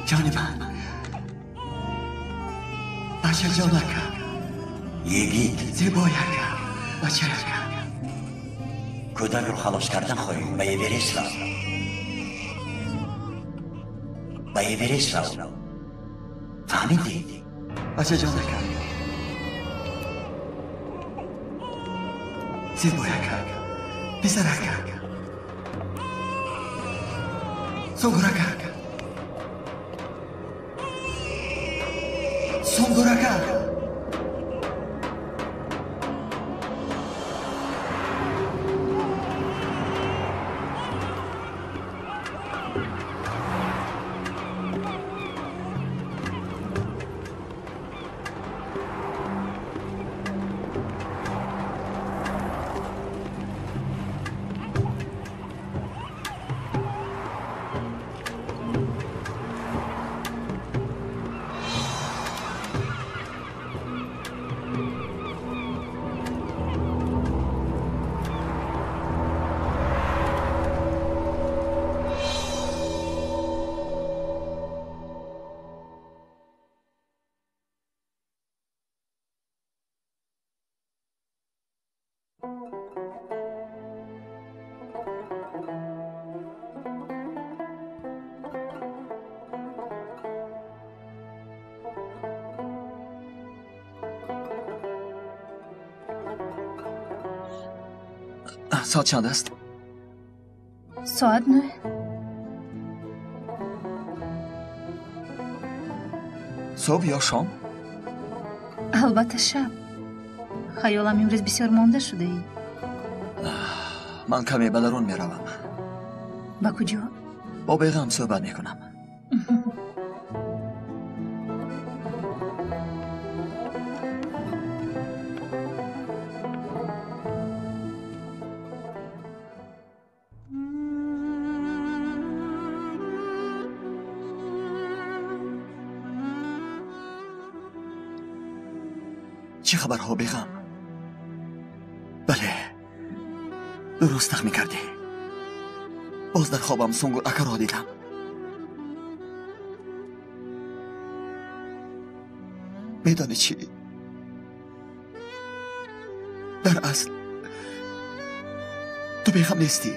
Ҷони ман, бачаҷонака, йигит, зебояка, бачаяка. Кӯдакро халос кардан хоҳӣ, ба Эверест рав. Ба Эверест рав. Фаҳмидӣ? Бачаҷонака, зебояка, писарака, Сунгурака, Сунгурака. Соат чанд аст? Соат 9. Субҳ ё шом? Албатта шаб. Хаёлам имрӯз бисёр монда шудаӣ. Ман каме ба дарун меравам. Ба куҷо? Бо беғам суҳбат мекунам. Чӣ хабарҳо, беғам? Бале, дуруст тахмин кардӣ. Боз дар хобам Сунгур акаро дидам. Медонӣ чӣ? Дар асл ту беғам нестӣ.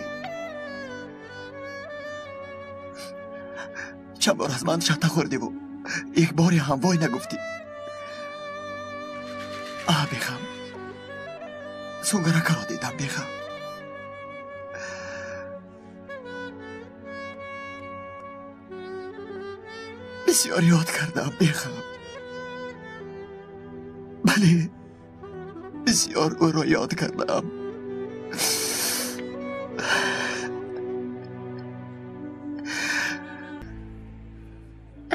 Чанд бор аз ман шатта хӯрдиву як боре ҳам вой нагуфтӣ. А, беғам, Сунгур акаро дидам, беғам. Бисёр ёд кардам, беғам. Бале, бисёр ӯро ёд кардам.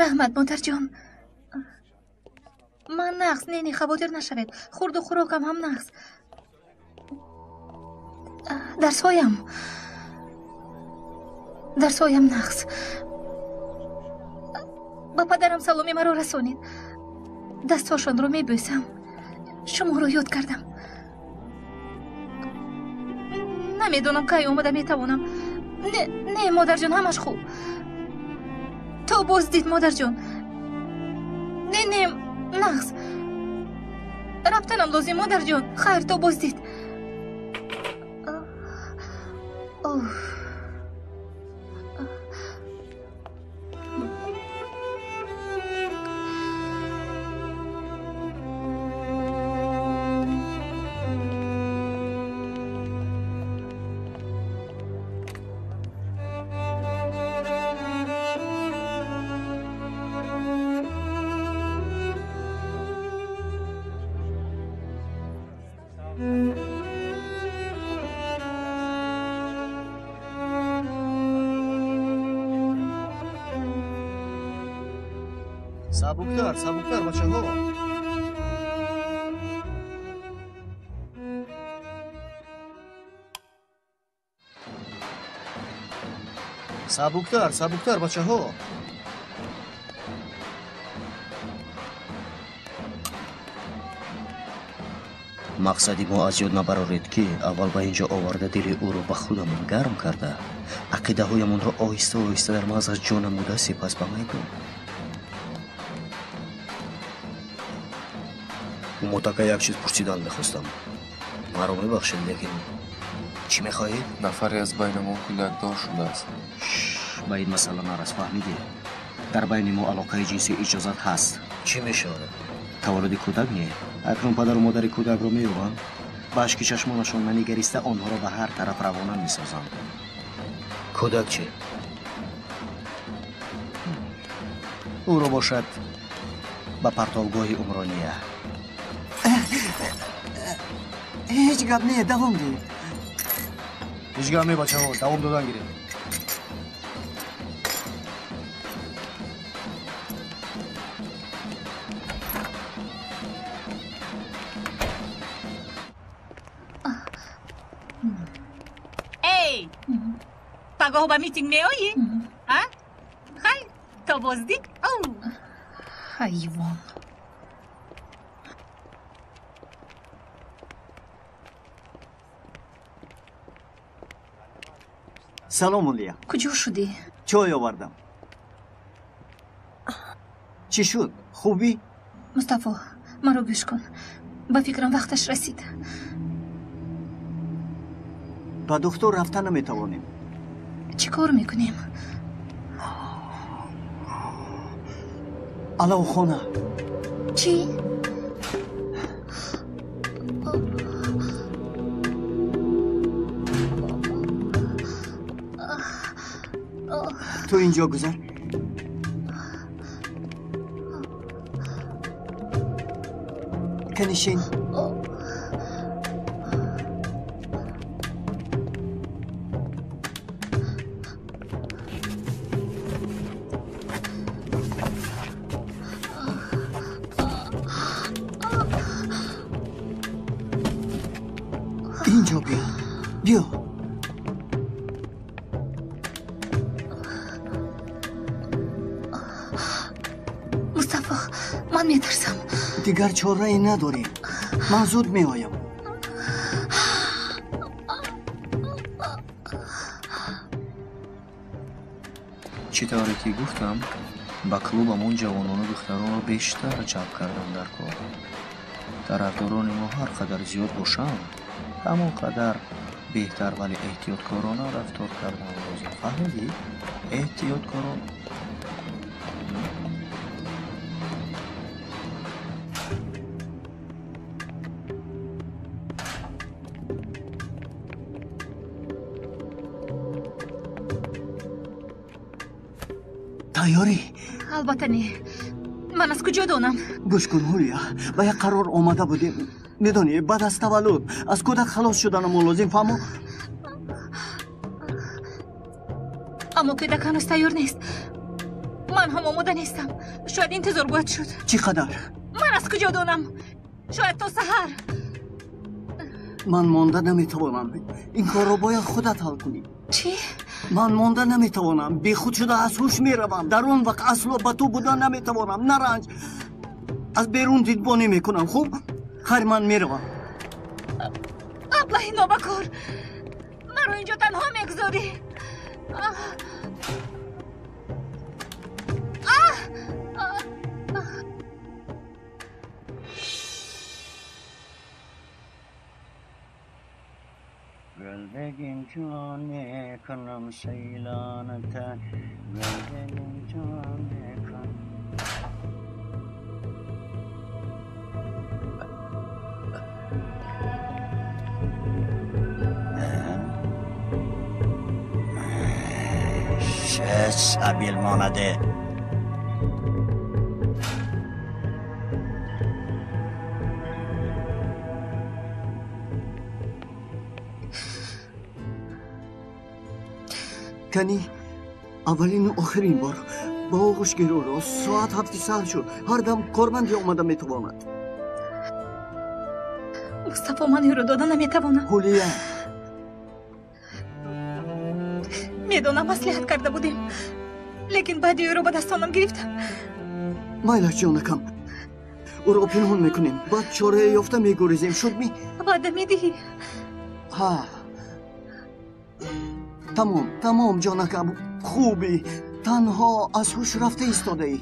Раҳмат, модарҷон. Ман нағз, не, не, хавотир нашавед. Хурду хӯрокам ҳам нағз. Дарсҳоям нағз. Ба падарам саломи маро расонед. Дастҳошонро мебӯсам. Шуморо ёд кардам. Намедонам кай омада метавонам. Не, не, модарҷон, ҳамаш хуб. То боздид, модарҷон. Не, не, нағз. Рафтанам лозим, модарҷон. Хайр, то боздид. Сабуктар, сабуктар, бачаҳо. Сабуктар, сабуктар, бачаҳо. Мақсади мо аз ёд набароред, ки аввал ба ин ҷо оварда дили ӯро ба худамон гарм карда, ақидаҳоямонро оҳиста оҳиста дар мағзаш ҷо намуда, сипас ба майдон. Мотака як чиз пурсидан мехостам. Маро мебахшед, лекин чӣ мехоҳед? Нафаре аз байни мо кӯдакдор шудааст. Ба ин масъала нарас, фаҳмидӣ? Дар байни мо алоқаи ҷинсӣ иҷозат ҳаст. Чӣ мешавад? Таваллуди кӯдак не. Акнун падару модари кӯдакро меёбанд, ба ашки чашмонашон нанигариста онҳоро ба ҳар тараф равона месозанд. Кӯдак чӣ? Ӯро бошад ба партовгоҳи Умрония. Ҳеҷ гап не, давом диҳед. Ҳеҷ гап не, бачаҳо, давом додан гиред. Эй, пагоҳ ба митинг меоӣ? А? Хай, то боздид. Ҳайвон. Салом, Улия. Куҷо шудӣ? Чой овардам. Чӣ шуд? Хубӣ? Мустафо, маро гӯш кун. Ба фикрам вақташ расид. Ба духтур рафта наметавонем. Чӣ кор мекунем? Аловхона. Чӣ? Ту инҷо гузар. Канишин. Инҷо биё. Биё. Мустафо, ман метарсам. Дигар чорае надорем. Ман зуд меоям. Чӣ тавре ки гуфтам, ба клубамон ҷавонону духтаронро бештар ҷалб кардан дар кор. Тарафдорони мо ҳар қадар зиёд бошанд, ҳамон қадар беҳтар, вале эҳтиёткорона рафтор кардан лозим. Фаҳмидӣ? Эҳтиёткорон. Тайёрӣ? Албатта не. Ман аз куҷо донам? Гӯш кун, Ҳулия, ба як қарор омада будем. Медонӣ, баъд аз таваллуд аз кӯдак халос шуданамон лозим, фаҳмо? Аммо кӯдак ҳанӯз тайёр нест. Ман ҳам омода нестам. Шояд интизор бояд шуд. Чӣ қадар? Ман аз куҷо донам? Шояд то саҳар. Ман монда наметавонам. Ин корро бояд худат ҳал кунӣ. Чӣ? Ман монда наметавонам. Бехуд шуда аз ҳуш меравам. Дар он вақт асло ба ту буда наметавонам. Наранҷ. Аз берун дидбонӣ мекунам. Хуб? Хайр, ман меравам. Аблаҳи нобакор, маро инҷо танҳо мегузорӣ. Gölbegim jone kanam seylanata Gölbegim jone kanam. Şes abil monade. Кани аввалину охирин бор ба оғӯш гир ӯро. Соат 7 саҳар шуд. Ҳар дам корманде омада метавонад. Мустафо, ман ӯро дода наметавонам. Ҳулия, медонам маслиҳат карда будем, лекин баъди ӯро ба дастонам гирифтам. Майлаш, ҷонакам, ӯро пинҳон мекунем, баъд чорае ёфта мегурезем. Шуд ми? Ваъда медиҳӣ? Ҳа. Тамом, тамом, ҷонакам, хубӣ. Танҳо аз ҳуш рафта истодаӣ.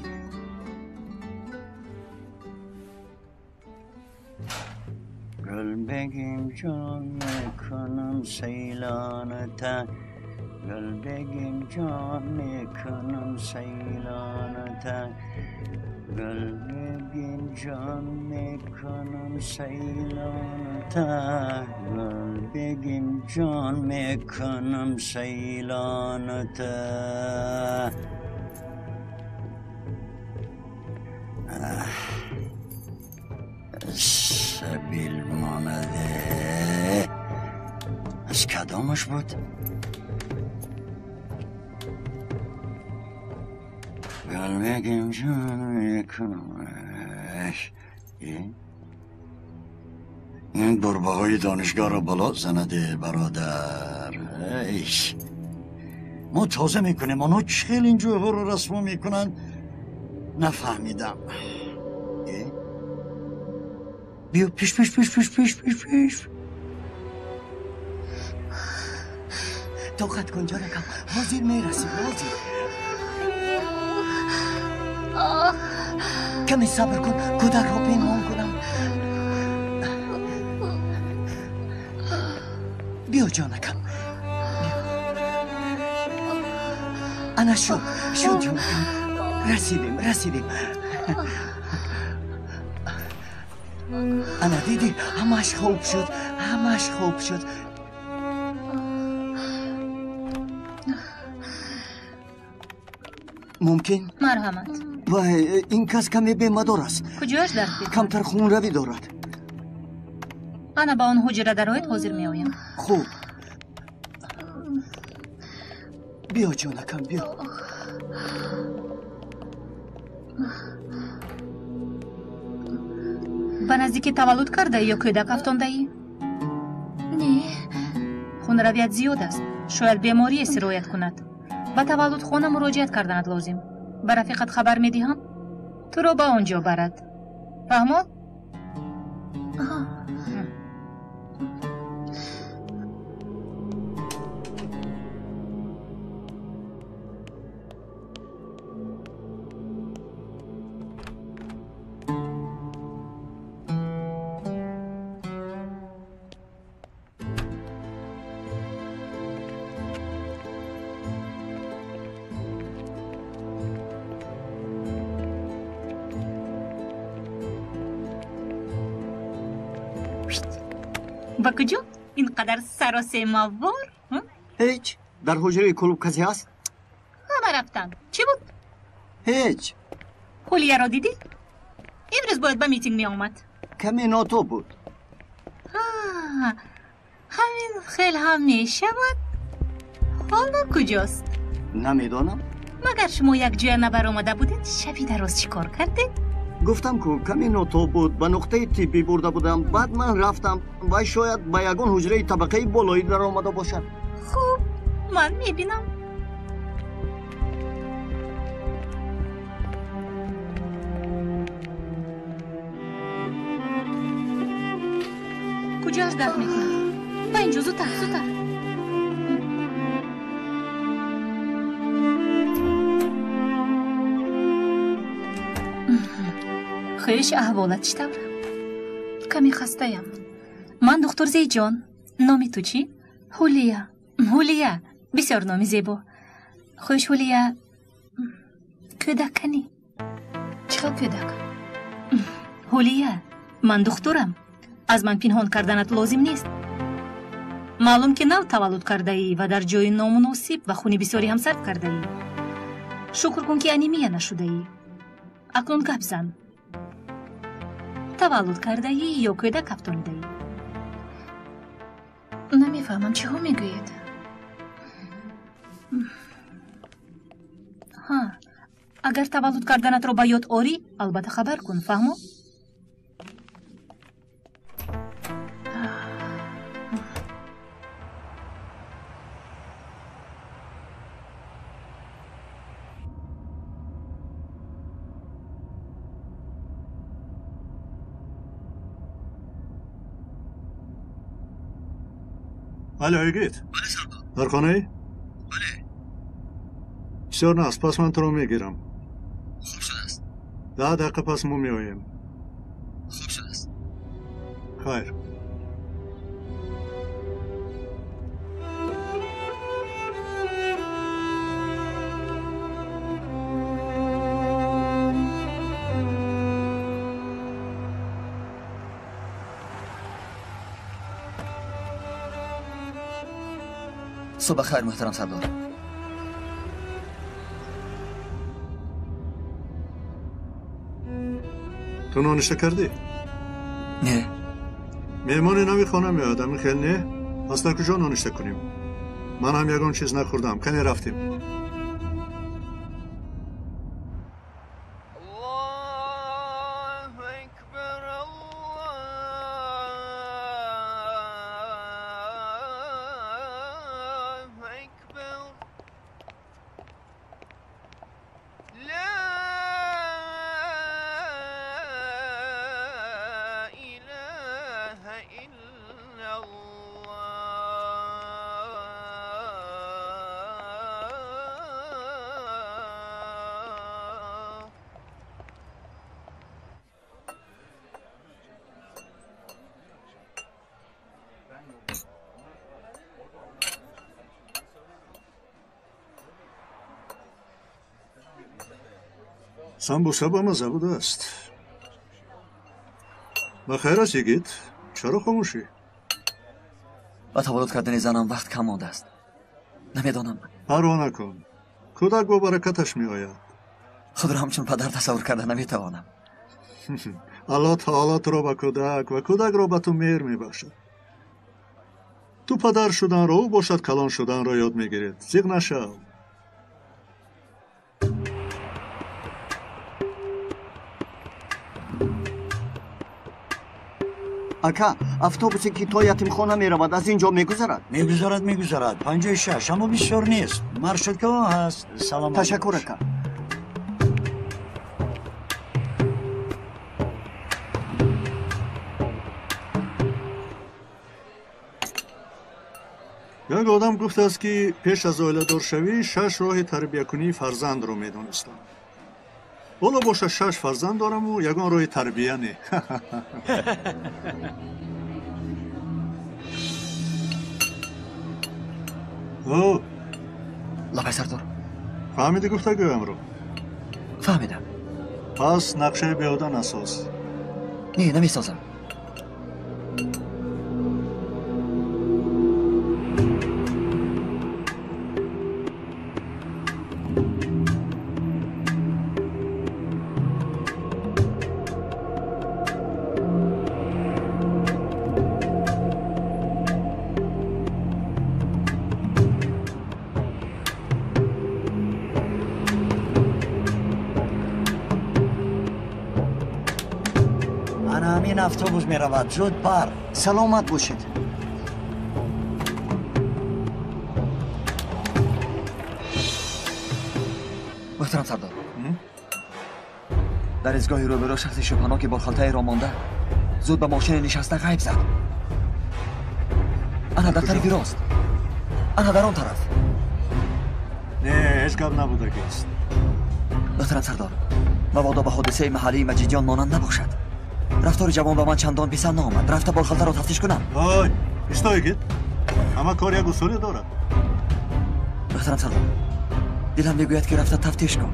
گل بگیم جان میکنم سیلانت، گل بگیم جان میکنم سیلانت، گل بگیم جان میکنم سیلانت، گل بگیم جان میکنم سیلانت. سبیل مانده از کدامش بود؟ گل بگیم جان میکنمش. این گربه های دانشگاه را بالا زنده برادر. ایش ما تازه میکنیم، آنها چخیل این جوها رو رسما میکنن نفهمیدم. بیا پیش پیش پیش پیش پیش پیش پیش. طاقت کن جانکم، حاضر میرسیم، حاضر. کمی صبر کن، کودک را پنهان کنم. بیا جانکم، انا شد شد جانکم، رسیدیم رسیدیم. انا دیدی همش خوب شد، همش خوب شد. ممکن؟ مرحمت. وای این کس کمی بیمار است. کجایش درد می‌کند؟ کمتر خون روی دارد. انا با آن حجره درآید حاضر میآیم. خوب بیا جانکم بیا. ба наздикӣ таваллуд кардаӣ ё кӯдак афтондаӣ? Не. Хунравият зиёд аст, шояд беморие сироят кунад. Ба таваллудхона муроҷиат карданат лозим. Ба рафиқат хабар медиҳам, туро ба он ҷо барад. Фаҳмо? Ба куҷо ин қадар саросемавор? Ҳеҷ. Дар ҳуҷраи клуб касе ҳаст? Ҳама рафтанд. Чӣ буд? Ҳеҷ. Ҳулияро дидӣ? Имрӯз бояд ба митинг меомад. Каме нотоб буд. Ҳамин хел ҳам мешавад. Ҳоло куҷост? Намедонам. Магар шумо якҷоя набаромада будед? Шаби дароз чӣ кор кардед? Гуфтам ку каме нотоб буд, ба нуқтаи тиббӣ бурда будам. Баъд ман рафтам ва шояд ба ягон ҳуҷраи табақаи болоӣ даромада бошад. Хуб, ман мебинам. Куҷоаш дард мекунад? Ба инҷо зудтар, зудтар. Хуш, аҳволат чӣ тавр? Каме хастаям. Ман духтур Зейҷон. Номи ту чӣ? Ҳулия. Ҳулия. Бисёр номи зебо. Хуш, Ҳулия, кӯдак канӣ? Чӣ хел кӯдак? Ҳулия, ман духтурам. Аз ман пинҳон карданат лозим нест. Маълум ки нав таваллуд кардаӣ ва дар ҷои номуносиб ва хуни бисёре ҳам сарф кардаӣ. Шукр кун, ки анемия нашудаӣ. Акнун гап зан. Таваллуд кардаӣ ё кӯдак афтонидаӣ? Намефаҳмам, чиҳо мегӯед? Ҳа, агар таваллуд карданатро ба ёд орӣ, албатта хабар кун, фаҳмо? Алло, Игит. Бале, сардор. Дар хонаӣ? Бале. Бисёр нағз, пас ман туро мегирам. Хуб шудааст. 10 дақиқа пас мо меоем. Хуб шудааст. Хайр. Субҳ хайр, муҳтарам сардор. Ту ноништа кардӣ? Не. Меҳмони нави хона меояд, ами хел не? Пас дар куҷо ноништа кунем? Ман ҳам ягон чиз нахӯрдам. Кане рафтем. Самбуса ба мазза будааст. Ба хайр аст, йигит? Чаро хомӯшӣ? Ба таваллуд кардани занам вақт кам мондааст. Намедонам. Парво накун. Кӯдак бо баракаташ меояд. Худро ҳамчун падар тасаввур карда наметавонам. Аллоҳ таоло туро ба кӯдак ва кӯдакро ба ту меҳр мебахшад. Ту падар шуданро, ӯ бошад калон шуданро ёд мегиред. Зиқ нашав. Ака, автобусе ки то ятимхона меравад, аз ин ҷо мегузарад? Мегузарад, мегузарад. 56, аммо бисёр нест. Маршруткаҳо ҳаст. Саломат. Ташаккур, ака. Як одам гуфтааст, ки пеш аз оиладоршавӣ 6 роҳи тарбиякунии фарзандро медонистам. Ҳоло бошад 6 фарзанд дораму ягон роҳи тарбия не. О! Лабай, сардор. Фаҳмидӣ гуфтагӯямро? Фаҳмидам. Пас нақшаи беода насоз. Не, намесозам. Автобус меравад, зуд пар. Саломат бошед. Муҳтарам сардор, дар изгоҳи рӯберӯ шахси шубҳаноки борхалтаеро монда зуд ба мошине нишаста ғайб зад. Ана дар тарафи рост, ана дар он тараф. Не, ҳеҷ гап набудагист. Муҳтарам сардор, мабодо ба ҳодисаи маҳаллии Маҷидён монанд набошад. Рафтори ҷавон ба ман чандон писанд наомад. Рафта борхалтаро тафтиш кунам. Ой, исто, йигит. Ҳама кор як усуле дорад. Муҳтарам сардор, дилам мегӯяд, ки рафта тафтиш кун.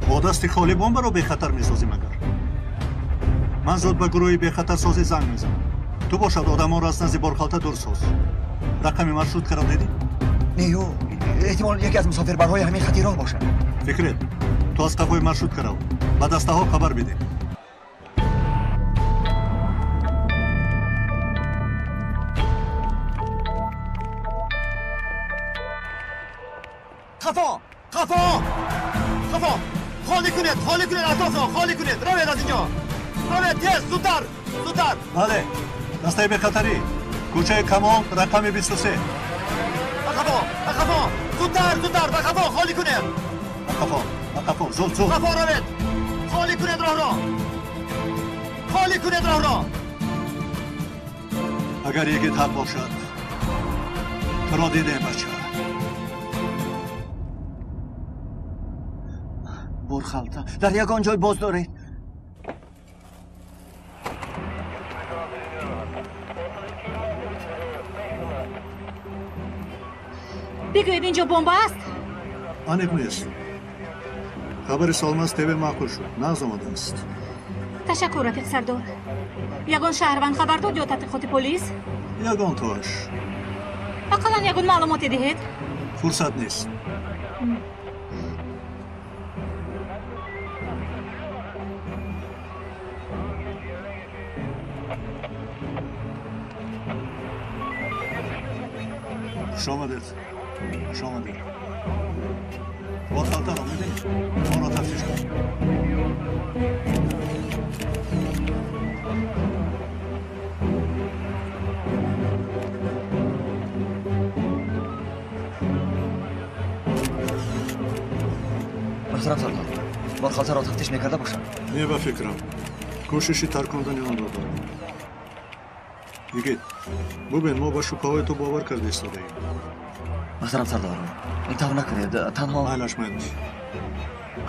Бо дасти холӣ бомбаро бехатар месозӣ магар? Ман зуд ба гурӯҳи бехатарсозӣ занг мезанам. Ту бошад одамонро аз назди борхалта дур соз. Рақами маршруткаро дидӣ? Не, ю эҳтимол яке аз мусофирбарҳои ҳамин хати роҳ бошад. Фикрет, ту аз қафои маршрутка рав. Ба дастаҳо хабар бидеҳ. Қафо! Қафо! Қафо! Холӣ кунед, холӣ кунед атрофро, холӣ кунед. Равед аз инҷо. Равед тез, зудтар, зудтар. Бале, дастаи бехатарӣ. Кӯчаи Камол, рақами 23. Ба қафо, ба қафо, зудтар, зудтар, ба қафо, холӣ кунед. Ба қафо, ба қафо, зуд, зуд. Қафо равед. Холӣ кунед роҳро. Холӣ кунед роҳро. Агар йигит ҳақ бошад, туро дидем, бача. Борхалта дар ягон ҷой боз доред? Бигӯед, инҷо бомба аст? Аниқ нест. Хабари Солмаз ТВ маъқул шуд, нағз омадааст. Ташаккур, рафиқ сардор. Ягон шаҳрванд хабар дод ё таҳқиқоти полис? Ягон тоаш. Ақаллан ягон маълумоте диҳед. Фурсат нест. Хуш омадед. Хуш омадед. Борхалтаро мебинед? Онро тафтиш кун. Муҳтарам сардор, борхалтаро тафтиш мекарда бошам? Не, ба фикрам. Кӯшиши таркондани онро дорам. Йигит, бубин, мо ба шубҳаҳои ту бовар карда истодаем. Муҳтарам сардор, ин тавр накунед, танҳо майлаш, майлаш.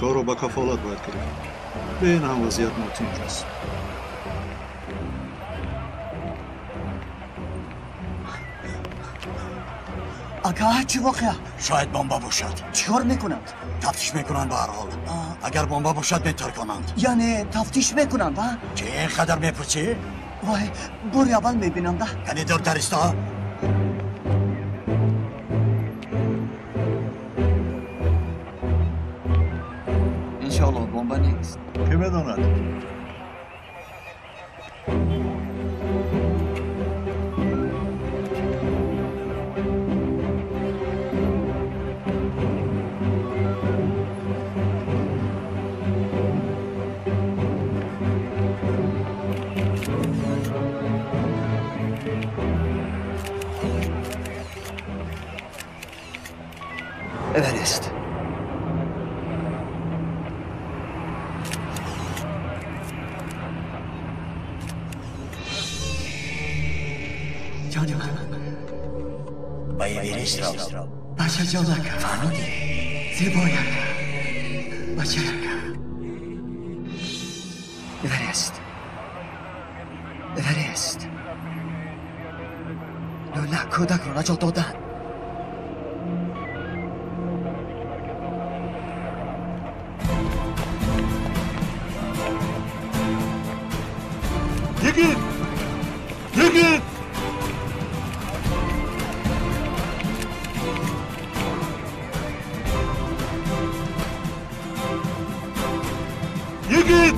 Корро ба кафолат бояд гирифт. Бе ин ҳам вазъият нотинҷ аст. Ака, чӣ воқеа? Шояд бомба бошад. Чӣ кор мекунанд? Тафтиш мекунанд ба ҳар ҳол. Агар бомба бошад, метарконанд. Яъне тафтиш мекунанд, а? Чӣ ин қадар мепурсӣ? Вай, бори аввал мебинам, да? Яъне дуртар исто? Иншоаллоҳ бомба нест. Кӣ медонад? Эверест. Ҷони ман. Ба Эверест рав. Бачаҷонака. Фаҳмидӣ? Зебояка. Бачаяка. Эверест. Эверест. Лӯла кӯдакро наҷот додан. Йигит! Йигит! Йигит!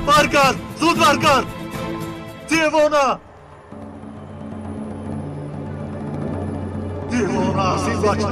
Баргард! Зуд баргард! Девона! Девона! Бача!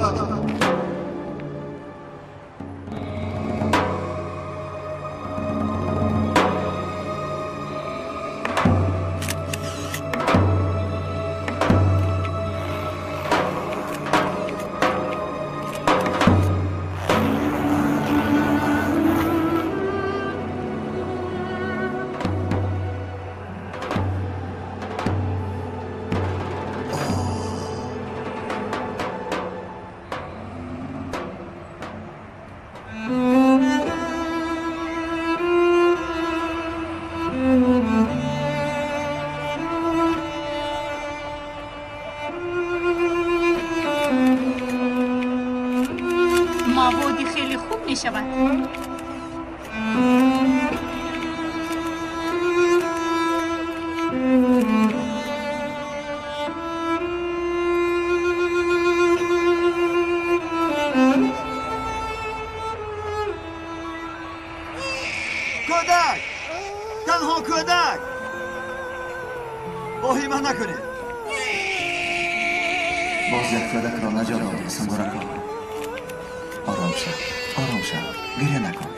Маводи хеле хуб мешавад. Кӯдак! Танҳо кӯдак! Воҳима накунед. Боз як кӯдакро наҷот додӣ, Сунгурако. Ором шав, ором шав, гиря накун.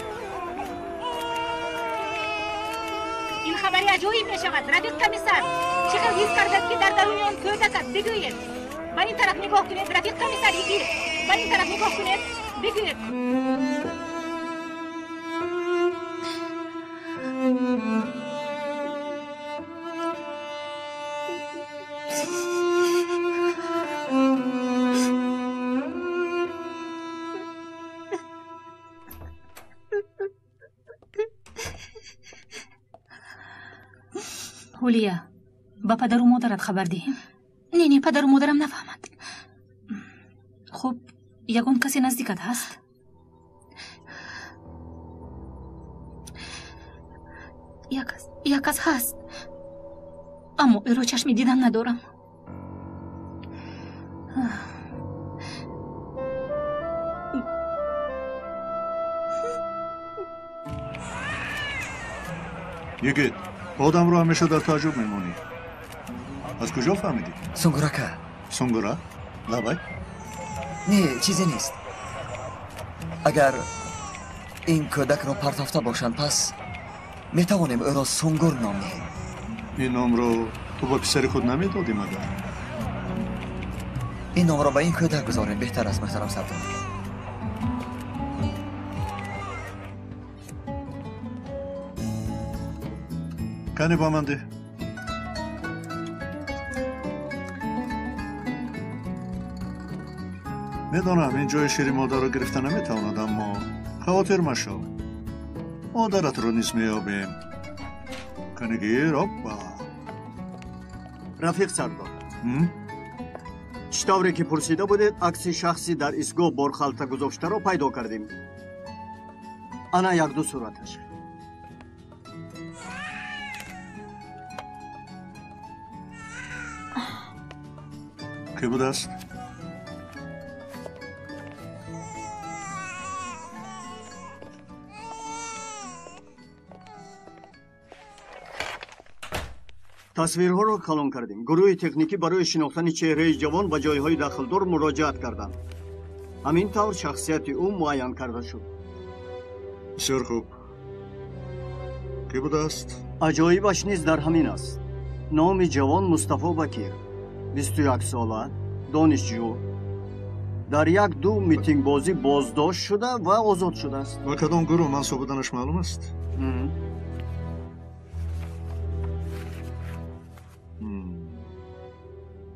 Ин хабари аҷоиб мешавад, рафиқ комиссар. Чӣ хел ҳис кардад, ки дар даруни он кӯдак аст? Бигӯед. Ба ин тараф нигоҳ кунед, рафиқ комиссар, йигит. Ба ин тараф нигоҳ кунед, бигӯед. Ҳулия, ба падару модарат хабар диҳем? Не, не, падару модарам нафаҳмад. Хуб, ягон касе наздикат ҳаст? Як кас ҳаст, аммо ӯро чашми дидан надорам. Йигит, одамро ҳамеша дар тааҷҷуб мемонӣ. Аз куҷо фаҳмидӣ? Сунгурака. Сунгура? Лабай? Не, чизе нест. Агар ин кӯдакро партофта бошанд, пас метавонем ӯро Сунгур ном диҳем. Ин номро ту ба писари худ намедодӣ магар? Ин номро ба ин кӯдак гузорем беҳтар аст, муҳтарам сардор. Кане ба ман деҳ. Медонам ин ҷои шири модарро гирифта наметавонад, аммо хавотир машав. Модаратро низ меёбем. Кане гир, оппа. Рафиқ сардор, чӣ тавре ки пурсида будед, акси шахси дар истгоҳ борхалта гузоштаро пайдо кардем. Ана якду сураташ. Кӣ будааст? Тасвирҳоро калон кардем. Гурӯҳи техникӣ барои шинохтани чеҳраи ҷавон ба ҷойҳои дахлдор муроҷиат карданд. Ҳамин тавр шахсияти ӯ муайян карда шуд. Бисёр хуб. Кӣ будааст? Аҷоибаш низ дар ҳамин аст. Номи ҷавон Мустафо Бакир, 21 сола, донишҷӯ, дар як-ду митингбозӣ боздошт шуда ва озод шудааст. Ба кадом гурӯҳ мансуб буданаш маълум аст?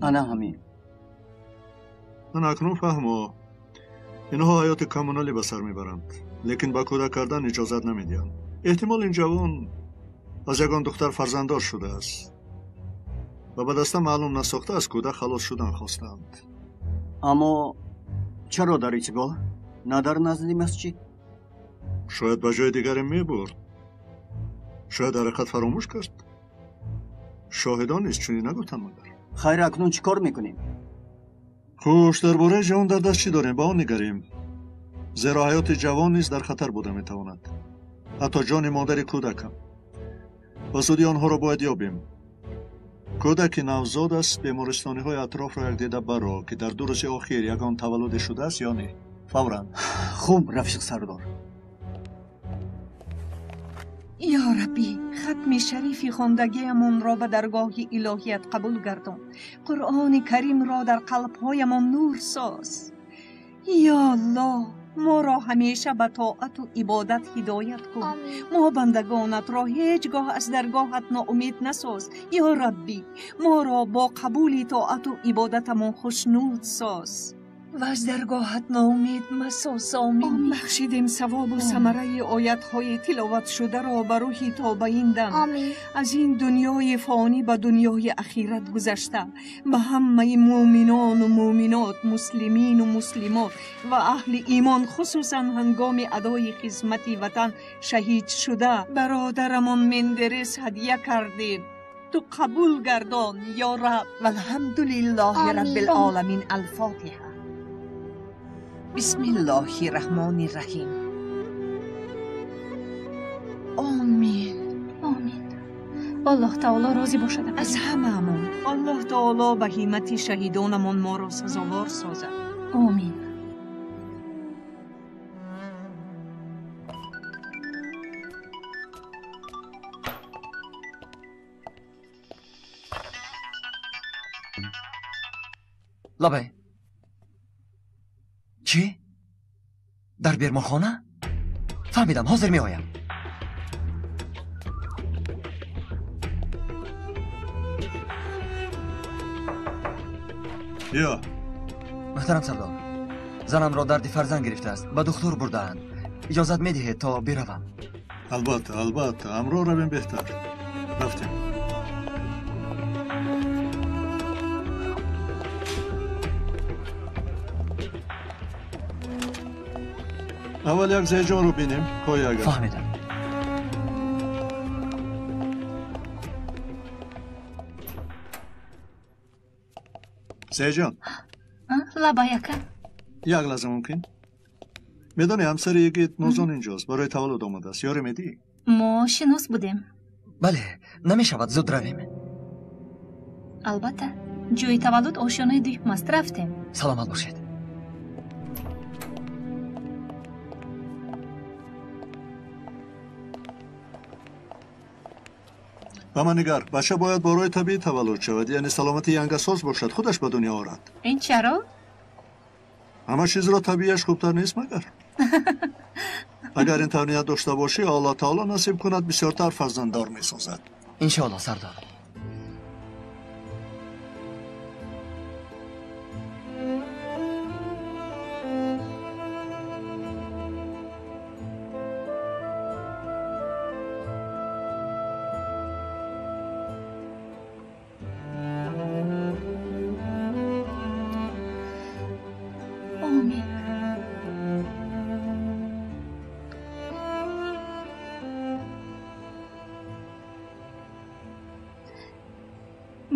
Ана ҳамин. Ман акнун фаҳмо. Инҳо ҳаёти коммуналӣ ба сар мебаранд, лекин ба кӯдак кардан иҷозат намедиҳанд. Эҳтимол ин ҷавон аз ягон духтар фарзанддор шудааст ва ба даста маълум насохта аз кӯдак халос шудан хостаанд. Аммо чаро дар истгоҳ, на дар назди масҷид? Шояд ба ҷои дигаре мебурд. Шояд ҳаракат фаромӯш кард. Шоҳидон низ чунин нагуфтанд магар? Хайр, акнун чӣ кор мекунем? Хуш, дар бораи ҷавон дар даст чӣ дорем, ба он нигарем. Зеро ҳаёти ҷавон низ дар хатар буда метавонад. Ҳатто ҷони модари кӯдакам. Ба зудӣ онҳоро бояд ёбем. Кӯдаки навзод аст, бемористониҳои атрофро як дида баро, ки дар 2 рӯзи охир ягон таваллуде шудааст ё не. Фавран. Хуб, рафиқ сардор. Ё Рабби, хатми шарифи хондагиамонро ба даргоҳи илоҳият қабул гардон. Қуръони Каримро дар қалбҳоямон нур соз. Ё Аллоҳ, моро ҳамеша ба тоату ибодат ҳидоят кун. Мо бандагонатро ҳеҷ гоҳ аз даргоҳат ноумед насоз. Ё Рабби, моро бо қабули тоату ибодатамон хушнуд соз ва аз даргоҳат ноумед масоз. Омин. Бахшидем савобу самараи оятҳои тиловатшударо ба рӯҳи тобаин дам. Аз ин дунёи фонӣ ба дунёи ахират гузашта, ба ҳамаи муъминону муъминот, муслимину муслимот ва аҳли имон, хусусан ҳангоми адои хизмати ватан шаҳид шуда, бародарамон Мендерес ҳадя кардем. Ту қабул гардон, ё Раб. Валҳамдулиллоҳи раббил оламин. Алфотиҳа. Бисмиллоҳи раҳмони раҳим. Омин. Омин. Аллоҳ таоло розӣ бошад аз ҳамаамон. Аллоҳ таоло ба ҳиммати шаҳидонамон моро сазовор созад. Омин. Лабай. Чӣ? Дар беморхона? Фаҳмидам, ҳозир меоям. Ё. Муҳтарам сардор, занамро дарди фарзанд гирифтааст, ба духтур бурдаанд. Иҷозат медиҳед то биравам? Албатта, албатта, ҳамроҳ равем беҳтар. Рафтем. Аввал як зайҷонро бинем, кой агар. Фаҳмидам. Зайҷон, Лабай ака. Як лаҳза мумкин? Медонӣ ҳамсари йигит Нозон инҷост, барои таваллуд омадааст. Ёре медиҳӣ? Мо шинос будем. Бале, намешавад, зуд равем. Албатта, ҷои таваллуд ошёнаи дуюм аст. Рафтем. Саломат бошед. Ба ман нигар, бача бояд бо роҳи табиӣ таваллуд шавад, яъне саломати янгасоз бошад, худаш ба дунё орад. Ин чаро? Ҳама чизро табииаш хубтар нест магар? Агар ин тавр ният дошта бошӣ, Аллоҳ таоло насиб кунад, бисёртар фарзанддор месозад. Иншоаллоҳ, сардор.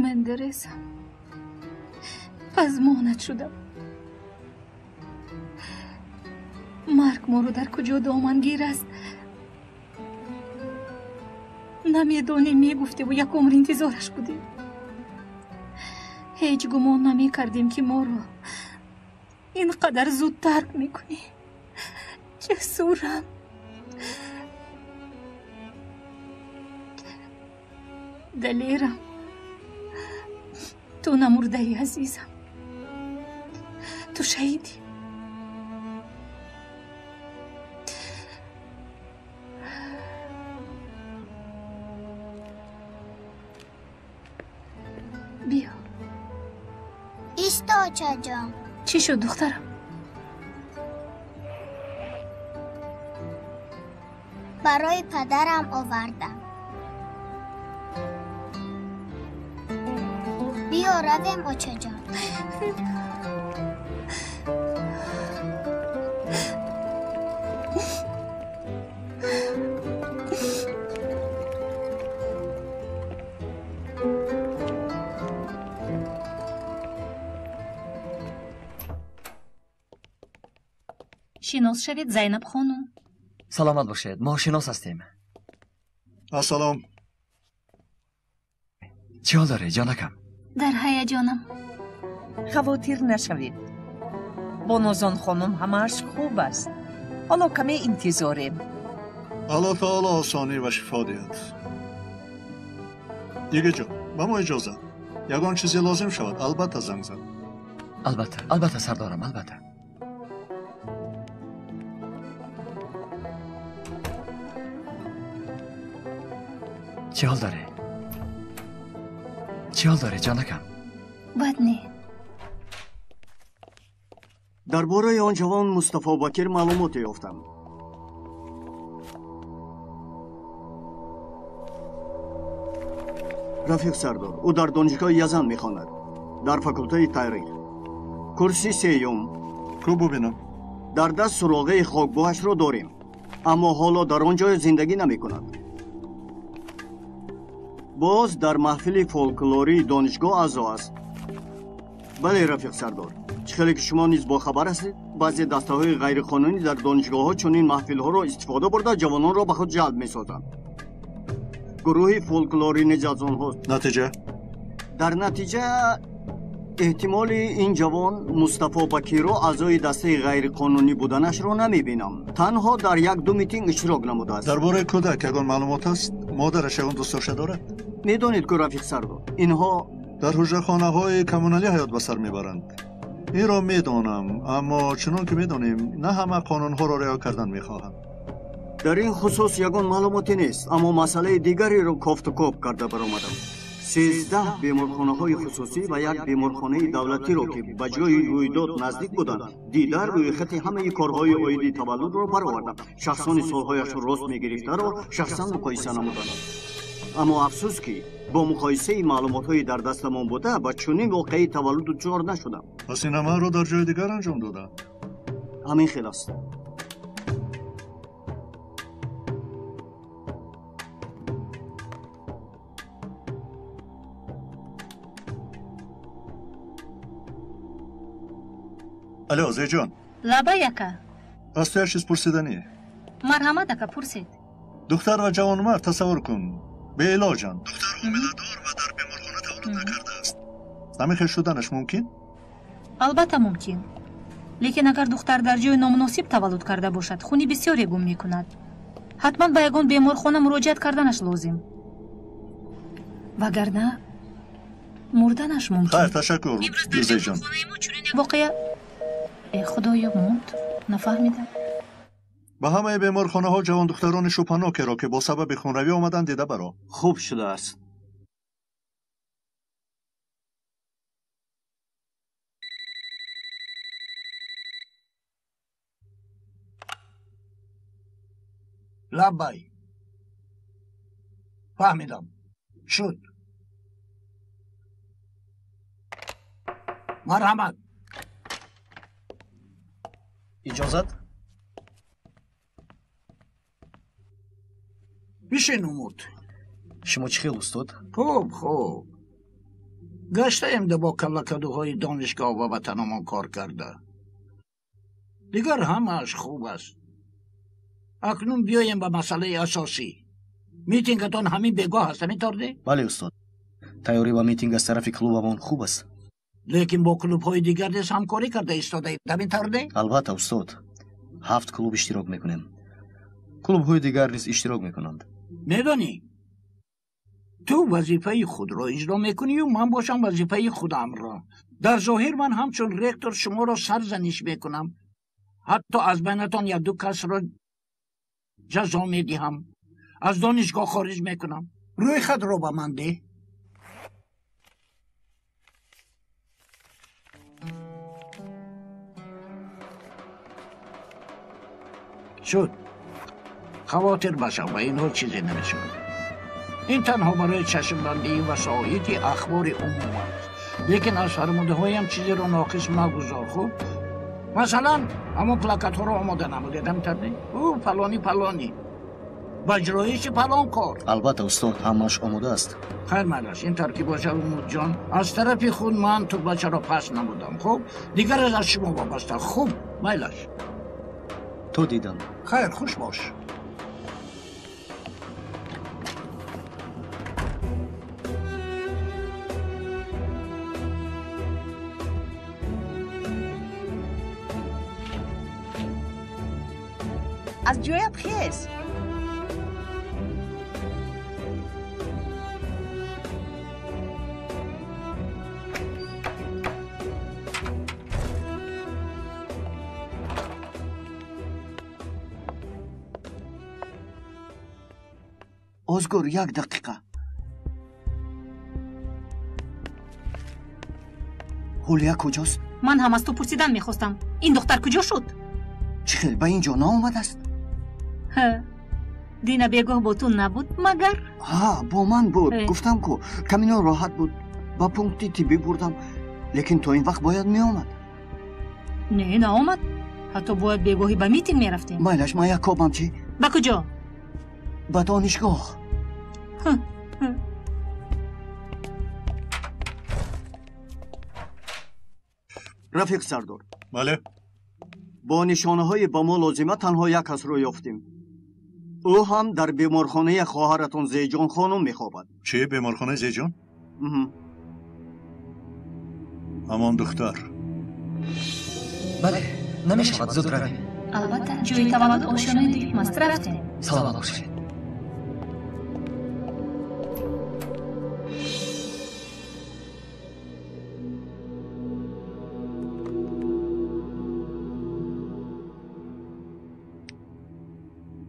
Мендересам, пазмонат шудам. Марг моро дар куҷо домангир аст намедонем, мегуфтеву як умр интизораш будем. Ҳеҷ гумон намекардем, ки моро ин қадар зуд тарк мекунӣ. Ҷасурам, далерам, ту намурдаӣ, азизам, ту шаҳидӣ. Биё. Исто, очаҷон. Чӣ шуд, духтарам? Барои падарам овардам. Биё равем, очаҷон. Шинос шавед, Зайнаб хонум. Саломат бошед, мо шинос ҳастем. Ассалом. Чӣ ҳол дорӣ, ҷонакам? Дар ҳаяҷонам. Хавотир нашавед. Бо Нозон хонум ҳамааш хуб аст. Ҳоло каме интизорем. Аллоҳ таоло осонӣ ва шифо диҳад. Йигитҷон, ба мо иҷозат. Ягон чизе лозим шавад, албатта занг зан. Албатта, албатта, сардорам, албатта. Чӣ ҳол дорӣ? Чӣ ҳол дорӣ, ҷонакам? Бад не. Дар бораи он ҷавон Мустафо Бакир маълумоте ёфтам. Рафиқ сардор, ӯ дар донишгоҳи Язан мехонад, дар факултаи таърих, курси сеюм. Ку бубинам. Дар даст суроғаи хокгоҳашро дорем, аммо ҳоло дар он ҷо зиндагӣ намекунад. Боз дар маҳфили фолклории донишгоҳ аъзо аст. Бале, рафиқ сардор, чӣ хеле ки шумо низ бохабар ҳастед, баъзе дастаҳои ғайриқонунӣ дар донишгоҳҳо чунин маҳфилҳоро истифода бурда ҷавононро ба худ ҷалб месозанд. Гурӯҳи фолклорӣ низ аз онҳост. Натиҷа? Дар натиҷа эҳтимоли ин ҷавон Мустафо Бакиро аъзои дастаи ғайриқонунӣ буданашро намебинам. Танҳо дар як-ду митинг иштирок намудааст. Дар бораи кӯдак ягон маълумот аст? Модараш ягон дӯстдошта дорад? Медонед ку, рафиқ сардор, инҳо дар ҳуҷрахонаҳои коммуналӣ ҳаёт ба сар мебаранд. Инро медонам, аммо чунон ки медонем, на ҳама қонунҳоро риоя кардан мехоҳанд. Дар ин хусус ягон маълумоте нест, аммо масъалаи дигареро кофтукоб карда баромадам. 13 беморхонаҳои хусусӣ ва як беморхонаи давлатиро, ки ба ҷои рӯйдод наздик буданд, дида рӯйхати ҳамаи корҳои оиди таваллудро баровардам. Шахсони солҳояшро рост мегирифтаро шахсан муқоиса намуданд. Аммо афсӯс, ки бо муқоисаи маълумотҳои дар дастамон буда ба чунин воқеаи таваллуд дучор нашудам. Пас ин амалро дар ҷои дигар анҷом доданд? Ҳамин хел аст. Алло, Зейҷон. Лабай, ака. Аз ту як чиз пурсиданӣ. Марҳамат, ака, пурсед. Духтар ва ҷавонмард, тасаввур кун, беилоҷанд. Духтар ҳомиладор ва дар беморхона таваллуд накардааст. Ҳамин хел шуданаш мумкин? Албатта мумкин. Лекин агар духтар дар ҷои номуносиб таваллуд карда бошад, хуни бисёре гум мекунад. Ҳатман ба ягон беморхона муроҷиат карданаш лозим. Вагарна мурданаш мумкин. Хайр, ташаккур, Зейҷон. Воқеа э худоё, монд, нафаҳмидам. Ба ҳамаи беморхонаҳо ҷавондухтарони шубҳанокеро, ки бо сабаби хунравӣ омаданд, дида баро. Хуб шудааст. Лаббай, фаҳмидам, шуд. Марҳамат. Иҷозат? Бишин, Умуд. Шумо чӣ хел, устод? Хуб, хуб. Гаштаем да бо каллакадуҳои донишгоҳ ва ватанамон кор карда. Дигар ҳамааш хуб аст. Акнун биёем ба масъалаи асосӣ. Митингатон ҳамин бегоҳ аст, ҳамин тавр не? Бале, устод. Тайёрӣ ба митинг аз тарафи клубамон хуб аст. Лекин бо клубҳои дигар низ ҳамкорӣ карда истодаед, ҳамин тавр не? Албатта, устод. 7 клуб иштирок мекунем. Клубҳои дигар низ иштирок мекунанд. Медонӣ, ту вазифаи худро иҷро мекунию ман бошам вазифаи худамро. Дар зоҳир ман ҳамчун ректор шуморо сарзаниш мекунам. Ҳатто аз байнатон як-ду касро ҷазо медиҳам, аз донишгоҳ хориҷ мекунам. Рӯйхатро ба ман деҳ. Шуд. Хавотир машав, ба инҳо чизе намешавад. Ин танҳо барои чашмбандии васоити ахбори умум аст. Лекин аз фармудаҳоям чизеро ноқис магузор, хуб? Масалан, ҳамон плакатҳоро омода намудед, ҳамин тавр не? Ӯ фалони фалони ба иҷроиши фалон кор. Албатта, устод, ҳамааш омода аст. Хайр, майлаш, ин тавр ки бошад, Умудҷон, аз тарафи худ ман тугмачаро паст намудам, хуб? Дигараш аз шумо вобаста. Хуб, майлаш. То дидам. Хайр, хуш бош. Аз ҷоят хез. Озгур, як дақиқа. Ҳулия куҷост? Ман ҳам аз ту пурсидан мехостам. Ин духтар куҷо шуд? Чӣ хел ба ин ҷо наомадааст? Дина бегоҳ бо ту набуд, магар? Ҳа, бо ман буд. Гуфтам ку, камино роҳат буд. Ба пункти тиббӣ бурдам, лекин то ин вақт бояд меомад. Не, наомад. Ҳатто бояд бегоҳӣ ба митинг мерафтем. Майлаш, ман як кобам чӣ? Ба куҷо? Ба донишгоҳ. Рафиқ Сардор. Бале. Бо нишонаҳои ба мо лозима танҳо як касро ёфтем. Ӯ ҳам дар беморхонаи хоҳаратон Зейҷон хонум мехобад. Чӣ? Беморхонаи Зейҷон? Ҳамон духтар. Бале, намешавад, зуд равем. Албатта, ҷои таваллуд ошёнаи дуюм аст. Рафтем. Саломат бошед.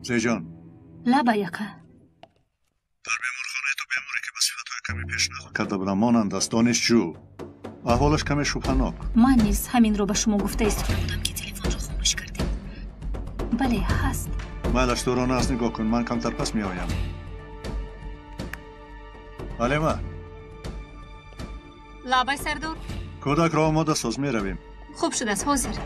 Зейҷон. Лабай, ака. Дар беморхонаи ту беморе ки ба сифатҳои каме пеш нақл карда будам монанд аст, донишҷӯ. Аҳволаш каме шубҳанок. Ман низ ҳаминро ба шумо гуфта истода будам, ки телефонро хомӯш кардед. Бале, ҳаст. Майлаш, дурона аст, нигоҳ кун, ман камтар пас меоям. Алема. Лабай, Сардор. Кӯдакро омода соз, меравем. Хуб шудааст, ҳозир.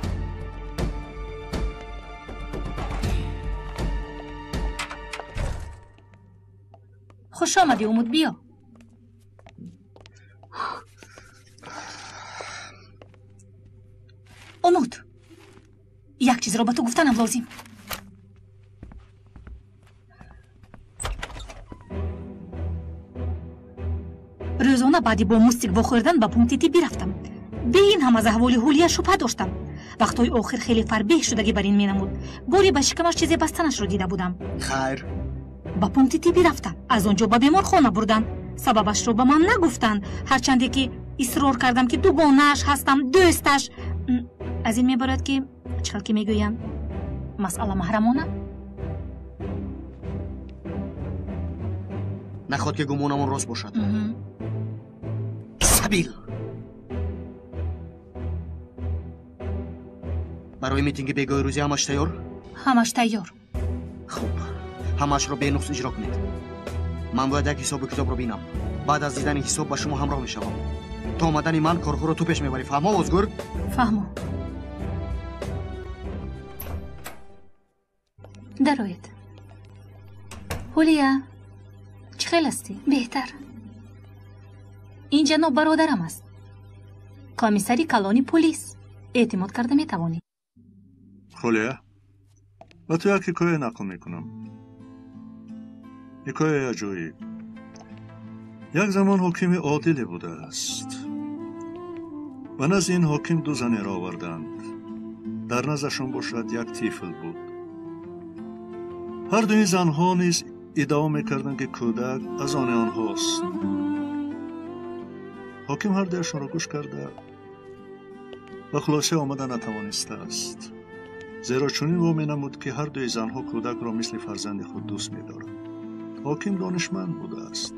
Хуш омадӣ, Умуд, биё. Умуд. Чизро ба ту гуфтанам лозим. Рӯзона баъди бо мустик вохӯрдан ба пункти тиббӣ рафтам. Бе ин ҳам аз аҳволи Ҳулия шубҳа доштам. Вақтҳои охир хеле фарбеҳ шудагӣ бар ин менамуд. Боре ба шикамаш чизе бастанашро дида будам. Хайр. Ба пункти тиббӣ рафтам. Аз он ҷо ба беморхона бурданд. Сабабашро ба ман нагуфтанд, ҳарчанде ки исрор кардам, ки дугонааш ҳастам, дӯсташ. Аз ин мебарояд, ки чӣ хел ки мегӯянд, масъала маҳрамона. Наход ки гумонамон рост бошад. Сабил! Барои митинги бегоҳи рӯзӣ ҳамаш тайёр? Ҳамаш тайёр. Хуб, ҳамашро бенуқс иҷро кунед. Ман бояд як ҳисобу китобро бинам. Баъд аз дидани ҳисоб ба шумо ҳамроҳ мешавам. То омадани ман корҳоро ту пеш мебарӣ. Фаҳмо, Озгур? Фаҳмо. Дароед. Ҳулия, чӣ хел ҳастӣ? Беҳтар. Ин ҷаноб бародарам аст. Комиссари калони полис. Эътимод карда метавонӣ. Ҳулия, ба ту як ҳикоя нақл мекунам. Ҳикояи аҷоиб. Як замон ҳокими одиле будааст. Ба назди ин ҳоким ду занеро оварданд. Дар наздашон бошад як тифл буд. Ҳар дуи занҳо низ иддао мекарданд, ки кӯдак аз они онҳост. Ҳоким ҳар дуяшонро гӯш карда ба хулоса омада натавонистааст, зеро чунин во менамуд, ки ҳар дуи занҳо кӯдакро мисли фарзанди худ дӯст медоранд. Ҳоким донишманд будааст.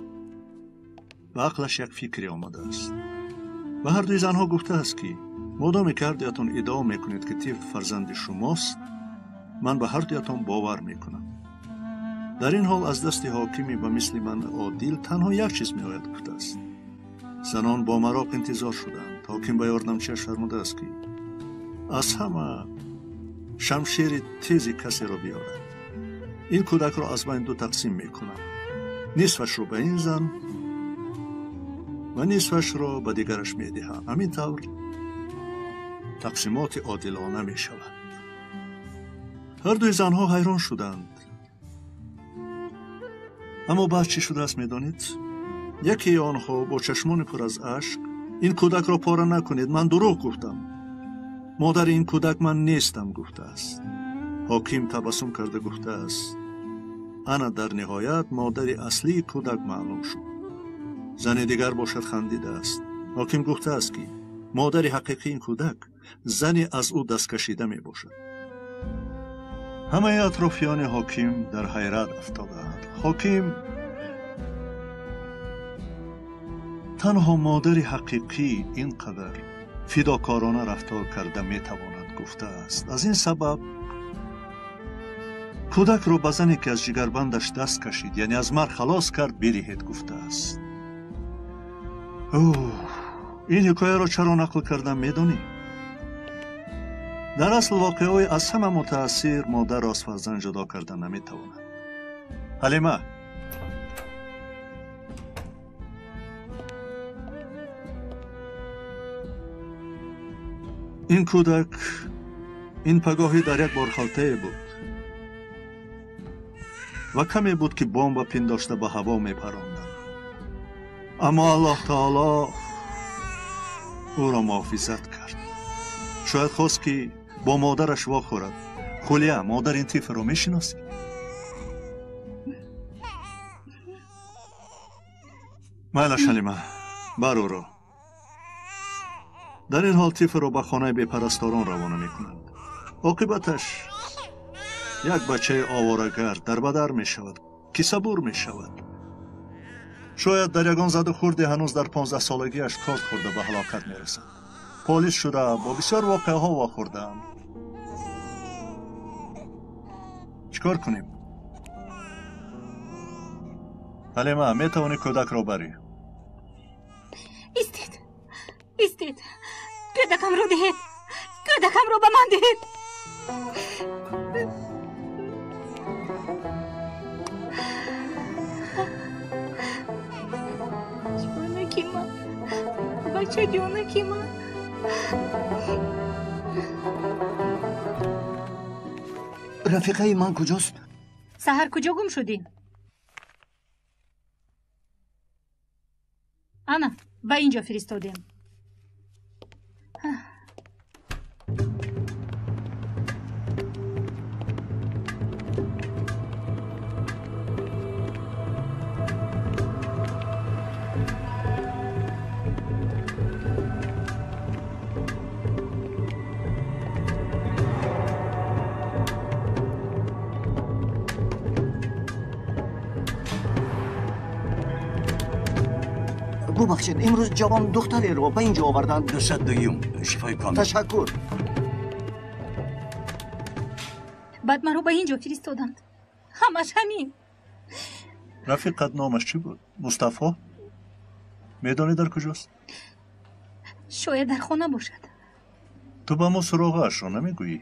Ба ақлаш як фикре омадааст. Ба ҳар дуи занҳо гуфтааст, ки модоме ки ҳар дуятон иддао мекунед, ки тифл фарзанди шумост, ман ба ҳар дуятон бовар мекунам. Дар ин ҳол аз дасти ҳокими ба мисли ман одил танҳо як чиз меояд, гуфтааст. Занон бо мароқ интизор шуданд. Ҳоким ба ёрдамчиаш фармудааст, ки аз ҳама шамшери тези касеро биёрад. Ин кӯдакро аз байн ду тақсим мекунам. Нисфашро ба ин зан ва нисфашро ба дигараш медиҳам. Ҳамин тавр тақсимоти одилона мешавад. Ҳар дуи занҳо ҳайрон шуданд. Аммо баъд чӣ шудааст, медонед? Якеи онҳо бо чашмони пур аз ашк: ин кӯдакро пора накунед, ман дурӯғ гуфтам. Модари ин кӯдак ман нестам, гуфтааст. Ҳоким табассум карда гуфтааст: ана дар ниҳоят модари аслии кӯдак маълум шуд. Зани дигар бошад хандидааст. Ҳоким гуфтааст, ки модари ҳақиқии ин кӯдак зани аз ӯ дасткашида мебошад. Ҳамаи атрофиёни ҳоким дар ҳайрат афтодаанд. Ҳоким танҳо модари ҳақиқӣ ин қадар фидокорона рафтор карда метавонад, гуфтааст. Аз ин сабаб кӯдакро ба зане, ки аз ҷигарбандаш даст кашид, яъне аз марг халос кард, бидиҳед, гуфтааст. Ин ҳикояро чаро нақл кардам, медонӣ? Дар асл воқеаҳои аз ҳама мутаассир модарро аз фарзанд ҷудо карда наметавонад. Ҳалима, ин кӯдак ин пагоҳӣ дар як борхалтае буд ва каме буд, ки бомба пиндошта ба ҳаво мепаронданд. Аммо Аллоҳ таоло ӯро муҳофизат кард. Шояд хост, ки бо модараш вохӯрад. Хулия, модари ин тифлро мешиносӣ? Майлаш, Ҳалима, бар ӯро. Дар ин ҳол тифлро ба хонаи бепарасторон равона мекунанд. Оқибаташ як бачаи оворагард дарбадар мешавад, кисабур мешавад. Шояд дар ягон заду хурде ҳанӯз дар 15-солагиаш корд хӯрда ба ҳалокат мерасад. Полис шуда бо бисёр воқеаҳо вохӯрдаам. Чӣ кор кунем? Ҳалима, метавонӣ кӯдакро барӣ. Истед, истед, кӯдакамро диҳед, кӯдакамро ба ман диҳед. Ҷонаки ман, бачаҷонаки ман. Рафиқаи ман куҷост? Саҳар куҷо гум шудӣ? Ана, ба ин ҷо фиристодем. Бубахшед, имрӯз ҷавон духтареро ба ин ҷо оварданд. 202-юм, шифои комил. Ташаккур. Баъд маро ба ин ҷо фиристоданд. Ҳамаш ҳамин. Рафиқат номаш чӣ буд? Мустафо? Медонӣ дар куҷост? Шояд дар хона бошад. Ту ба мо суроғаашро намегӯӣ?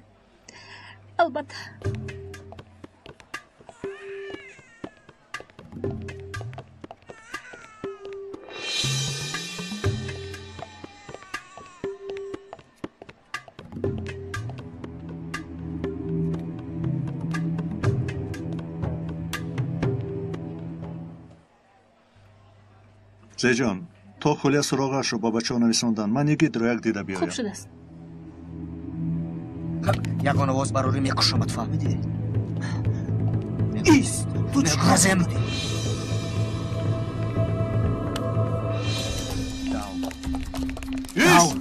Албатта. Зеҷон, то Хулия суроғаашро ба бачаҳо нависондан, ман йигитро як дида биёям. Хуб шудааст. Ягон овоз барорӣ мекушамад, фаҳмидӣ? Ист! Ту чӣ кор будӣ? Ист!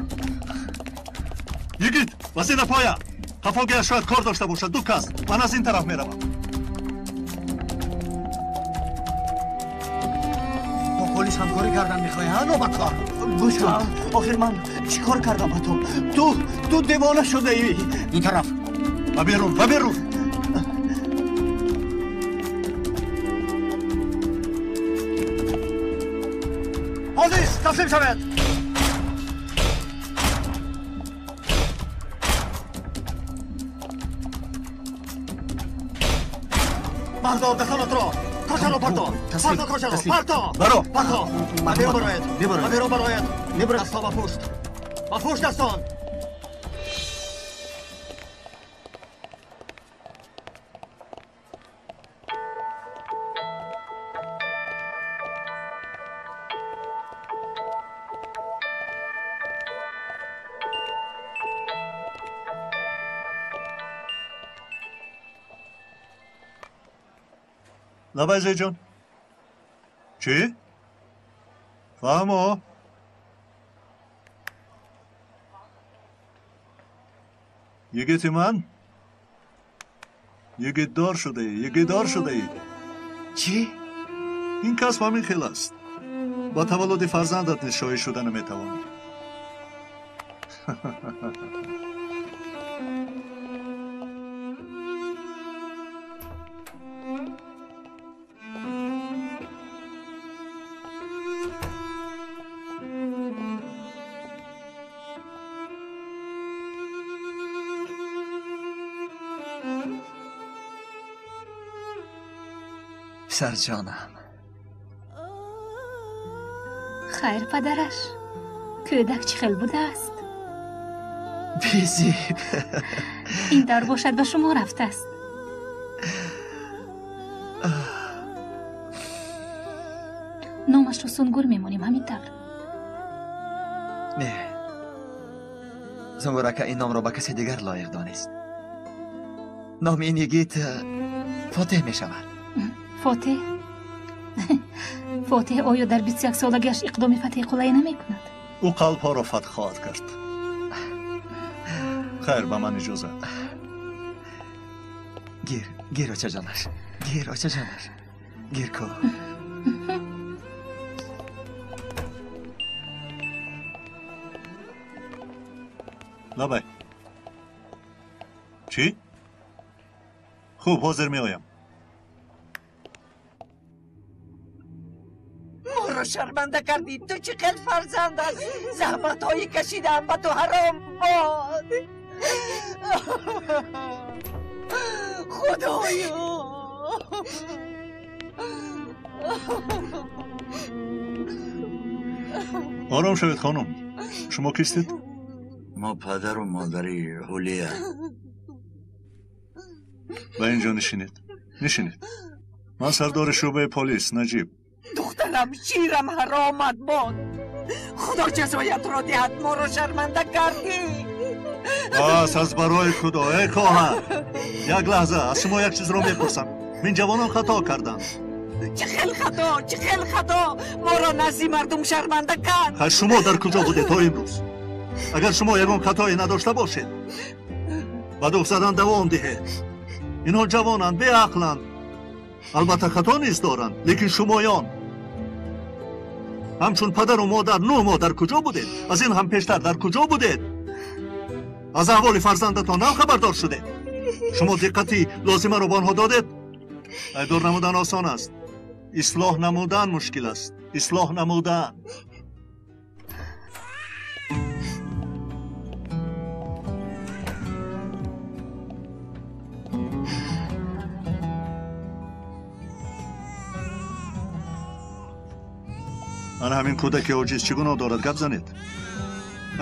Йигит, вазина поя! Қафогиаш шояд кор дошта бошад, ду кас. Ман аз ин тараф меравам. Полис ҳамкорӣ кардан мехоҳӣ, ҳа, нобакор? Гӯш кун, охир ман чӣ кор кардам ба ту? Ту девона шудаӣ. Ин тараф. Ба берун, ба берун! Полис, таслим шавед! Бардор дастонатро! Кошаро парто! Парто кошаро! Парто! Баро! Парто! Ба берун бароед! Ба берун бароед! Дастон ба пушт! Ба пушт дастон! Лабай, Зеҷон. Чӣ? Фаҳмо? Йигити ман? Йигитдор шудаӣ, йигитдор шудаӣ. Чӣ? Ин касб ҳамин хел аст. Ба таваллуди фарзандат низ шоҳид шуда наметавонӣ. Писарҷонам. Хайр, падараш. Кӯдак чӣ хел будааст? Безеб. Ин тавр бошад, ба шумо рафтааст. Номашро Сунгур мемонем, ҳамин тавр. Не. Сунгур ака ин номро ба касе дигар лоиқ донист. Номи ин йигит Фотеҳ мешавад. Фотеҳ? Фотеҳ оё дар 21 солагиаш иқдоми фатҳи қуллае намекунад? Ӯ қалбҳоро фатҳ хоҳад кард. Хайр, ба ман иҷозат. Гир, гир, очаҷонаш. Гир, очаҷонаш. Гир ку. Лабай. Чӣ? Хуб, ҳозир меоям. Моро шарманда кардӣ. Ту чӣ хел фарзанд аст? Заҳматҳои кашидаам ба ту ҳаром бод. Худоё! Ором шавед, хонум. Шумо кистед? Мо падару модари Ҳулия. Ба ин ҷо нишинед, нишинед. Ман сардори шӯъбаи полис Наҷиб. Духтарам, ширам ҳаромат бод. Худо ҷазоятро диҳад, моро шарманда кардӣ. Бас, аз барои Худо, эй хоҳар. Як лаҳза, аз шумо як чизро мепурсам. Мин ҷавонон хато карданд. Чӣ хел хато, чӣ хел хато? Моро назди мардум шарманда кард. Хай, шумо дар куҷо будед то имрӯз? Агар шумо ягон хатое надошта бошед, ба дух задан давом диҳед. Инҳо ҷавонанд, беақланд. Албатта хато низ доранд, лекин шумоён ҳамчун падару модар 9 моҳ дар куҷо будед? Аз ин ҳам пештар дар куҷо будед? Аз аҳволи фарзандатон нав хабардор шудед? Шумо диққати лозимаро ба онҳо додед? Айбдор намудан осон аст, ислоҳ намудан мушкил аст. Ислоҳ намудан. Ана ҳамин кӯдаки оҷиз чӣ гуноҳ дорад? Гап занед.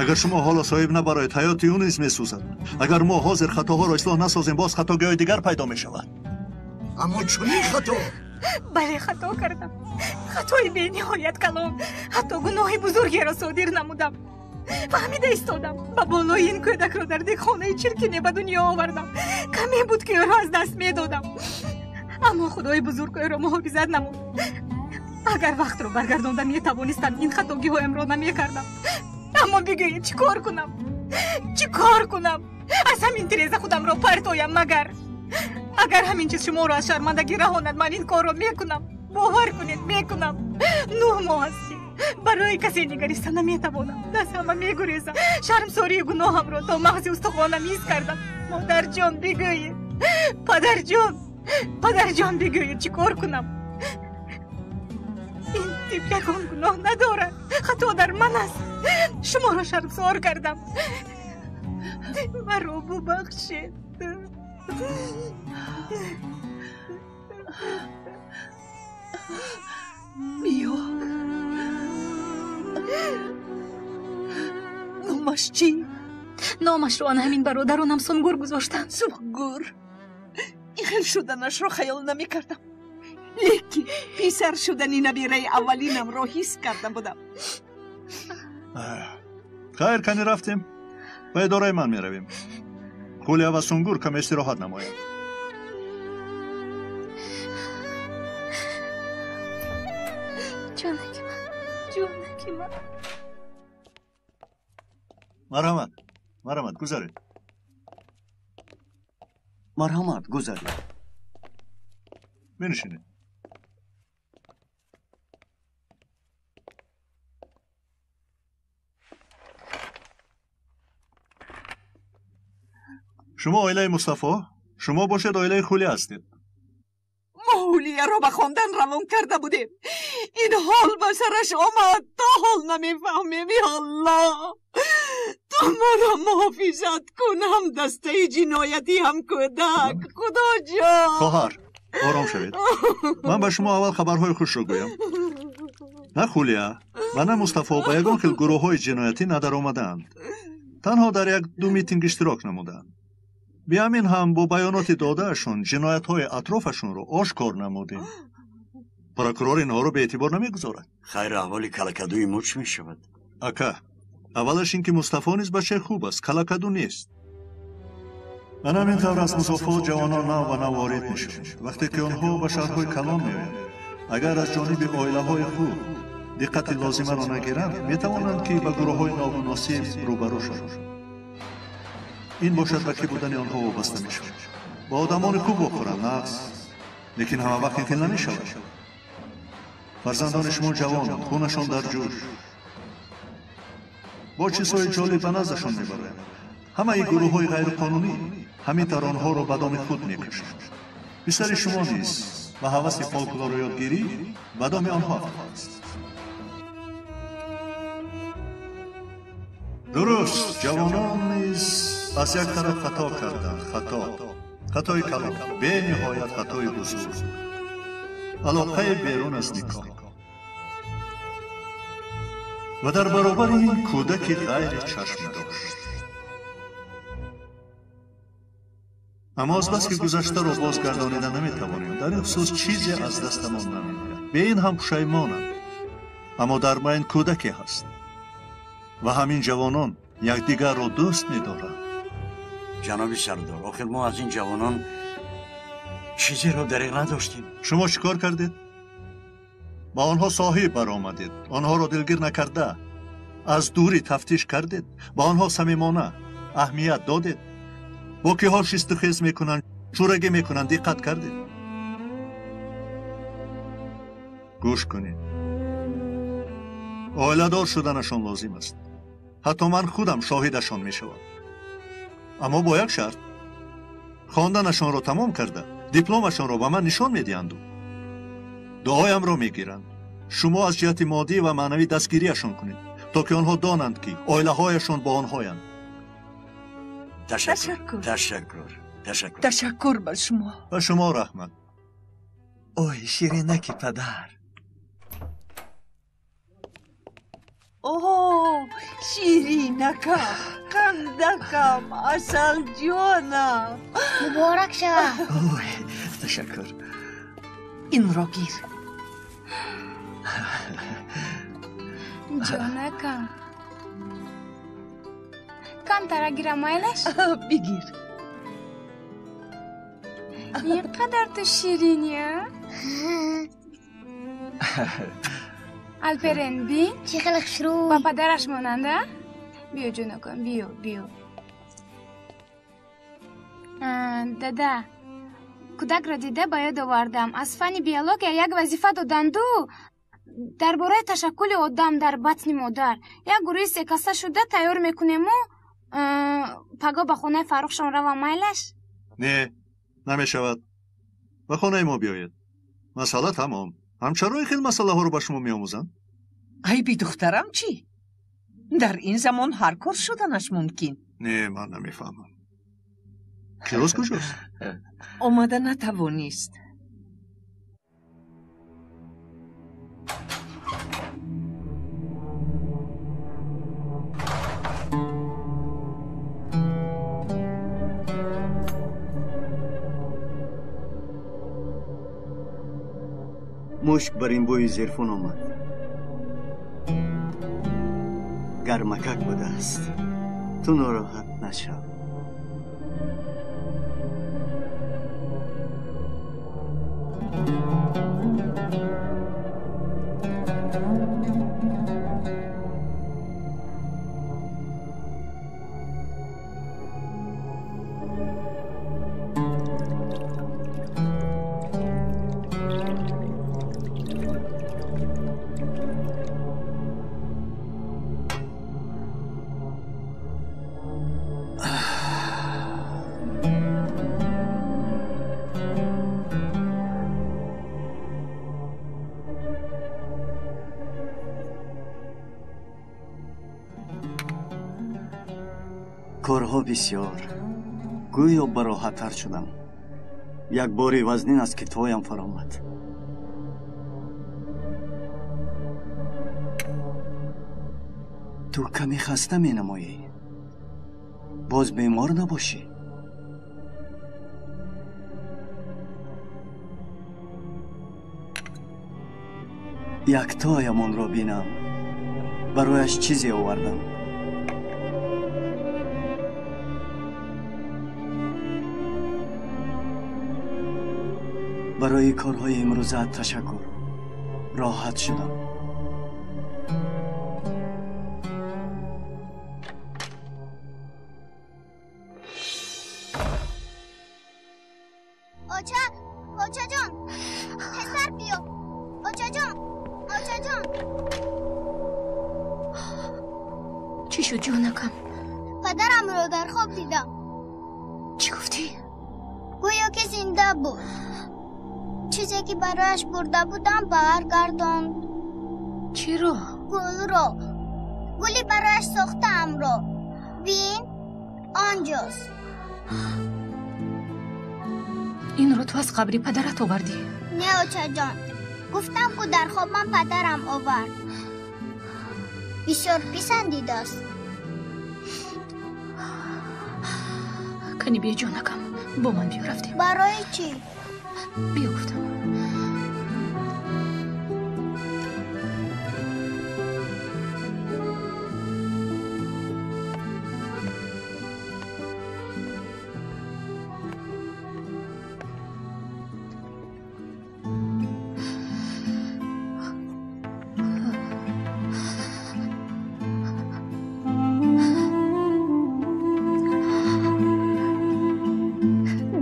Агар шумо ҳоло соҳиб набароед, ҳаёти ӯ низ месӯзад. Агар мо ҳозир хатоҳоро ислоҳ насозем, боз хатогиҳои дигар пайдо мешавад. Аммо чунин хато? Бале, хато кардам. Хатои бениҳоят калон. Ҳатто гуноҳи бузургеро содир намудам. Фаҳмида истодам. Ба болои ин кӯдакро дар дегхонаи чиркине ба дунё овардам. Каме буд, ки ӯро аз даст медодам. Аммо Худои бузург ӯро муҳофизат намуд. Агар вақтро баргардонда метавонистам, ин хатогиҳоямро намекардам. Аммо бигӯед, чӣ кор кунам? Чӣ кор кунам? Аз ҳамин тиреза худамро партоям магар? Агар ҳамин чиз шуморо аз шармандагӣ раҳонад, ман ин корро мекунам. Бовар кунед, мекунам. 9 моҳ аст, ки барои касе нигариста наметавонам. Аз ҳама мегурезам. Шармсории гуноҳамро то мағзи устухонам ҳис кардам. Модарҷон, бигӯед. Падарҷон, падарҷон, бигӯед, чӣ кор кунам? Ин тифл ягон гуноҳ надорад. Хато дар ман аст. Шуморо шармсор кардам. Маро бубахшед. Биё. Номаш чӣ? Номашро ана ҳамин бародаронам Сунгур гузоштанд. Сунгур? Ин хел шуданашро хаёл намекардам. Лекин писар шудани набираи аввалинамро ҳис карда будам. Хайр, кани рафтем. Ба идораи ман меравем. Хулия ва Сунгур каме истироҳат намоянд. Ҷонаки ман, ҷонаки ман. Марҳамат, марҳамат, гузаред. Марҳамат, гузаред. Бинишинед. Шумо оилаи Мустафо, шумо бошед оилаи Хулия ҳастед. Мо Хулияро ба хондан равон карда будем. Ин ҳол ба сараш омад, то ҳол намефаҳмем. Ё Аллоҳ, ту моро муҳофизат кун, ҳам дастаи ҷиноятӣ, ҳам кӯдак. Худоҷон. Хоҳар, ором шавед. Ман ба шумо аввал хабарҳои хушро гӯям. На Хулия ва на Мустафо ба ягон хел гурӯҳҳои ҷиноятӣ надаромадаанд. Танҳо дар як-ду митинг иштирок намуданд. Биамин ҳам бо баёноти додаашон ҷиноятҳои атрофашонро ошкор намудем. Прокурор инҳоро беэътибор намегузорад. Хайр, аҳволи калакадуи мо чӣ мешавад? Ака, аввалаш ин ки Мустафо низ бачаи хуб аст, калакаду нест. Ана ҳамин тавр аз музофот ҷавонон нав ба нав ворид мешаванд. Вақте ки онҳо ба шаҳрҳои калон меоянд, агар аз ҷониби оилаҳои худ диққати лозимаро нагиранд, метавонанд ки ба гурӯҳҳои номуносиб рӯбарӯ шаванд. Ин бошад ба кӣ будани онҳо вобаста мешавад. Ба одамони хуб вохӯранд, нағз, лекин ҳама вақт ин хел намешавад. Фарзандони шумо ҷавонанд, хунашон дар ҷӯш. Бо чизҳои ҷолиб ба наздашон мебароянд. Ҳамаи гурӯҳҳои ғайриқонунӣ ҳамин тавр онҳоро ба доми худ мекушанд. Писари шумо низ ба ҳаваси фолклору ёдгирӣ ба доми онҳо афтодааст. Дуруст, ҷавонон низ аз як тараф хато карданд. Хато, хатои калон, бениҳоят хатои бузург. Алоқаи берун аз никоҳ. Ва дар баробари ин кӯдаки ғайри чашм дошт. Аммо азбаски гузаштаро бозгардонида наметавонем, дар ин хусус чизе аз дастамон намеояд. Бе ин ҳам пушаймонанд. Аммо дар майн кӯдаке ҳаст ва ҳамин ҷавонон якдигарро дӯст медоранд. Ҷаноби сардор, охир мо аз ин ҷавонон чизеро дариғ надоштем. Шумо чӣ кор кардед? Ба онҳо соҳиб баромадед, онҳоро дилгир накарда, аз дурӣ тафтиш кардед, ба онҳо самимона аҳамият додед. Бо киҳо шистухез мекунанд, чӯрагӣ мекунанд, диққат кардед. Гӯш кунед. Оиладор шуданашон лозим аст. Ҳатто ман худам шоҳидашон мешавам. Аммо бо як шарт. Хонданашонро тамом карда, дипломашонро ба ман нишон медиҳанду дуоямро мегиранд. Шумо аз ҷиҳати моддӣ ва маънавӣ дастгириашон кунед, то ки онҳо донанд, ки оилаҳояшон бо онҳоянд. Ташаккур. Ташаккур. Ташаккур. Ташаккур ба шумо. Ба шумо раҳмат. Ой, ширинаки падар. Оҳ, ширинакам, қандакам, асалҷонам. Муборак шавад. Ой, ташаккур. Инро гир. Ҷонакам. Камтара гирам, майлаш? Бигир. Ин қадар ту ширинӣ, а? Алперен, бин. Чӣ хеле хушрӯй. Ба падараш монанд, а? Биё, ҷонакам, биё, биё. Дада, кӯдакро дида ба ёд овардам. Аз фанни биология як вазифа доданду дар бораи ташаккули одам дар батни модар. Як гурӯҳи секаса шуда тайёр мекунему пагоҳ ба хонаи Фаррухшон равам, майлаш? Не, намешавад. Ба хонаи мо биёед. Масъала тамом. Ҳамчаро ин хел масъалаҳоро ба шумо меомӯзанд? Айби духтарам чӣ? Дар ин замон ҳар кор шуданаш мумкин. Не, ман намефаҳмам. Кироз куҷост? Омада натавонист. Мушк бар ин бӯи зирфун омад. Гармакак будааст. Ту нороҳат нашав. Корҳо бисёр. Гӯё бароҳаттар шудам. Як бори вазнин аз китфоям фаромад. Ту каме хаста менамоӣ. Боз бемор набошӣ. Яктоям онро бинам. Барояш чизе овардам. Барои корҳои имрӯзаат ташаккур. Роҳат шудам. Оча, очаҷон, тезтар биё. Очаҷон, очаҷон. Чӣ шуд, ҷонакам? Падарамро дар хоб дидам. Чӣ гуфтӣ? Гӯё ки зинда буд. Чизе ки барояш бурда будам баргардонд. Чиро? Гулро. Гули барояш сохтаамро. Бин, онҷост. Инро ту аз қабри падарат овардӣ? Не, очаҷон. Гуфтам ку дар хоб ман падарам овард. Бисёр писандидааст. Кани биё, ҷонакам. Бо ман биё, рафтем. Барои чӣ? Биё, гуфтам.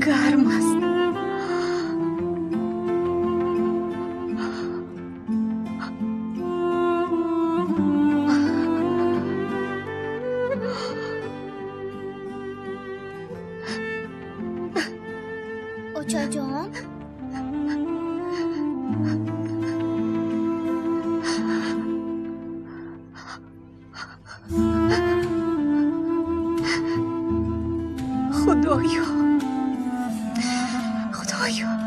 Гарм аст. Очаҷон? Худоё, Худоё.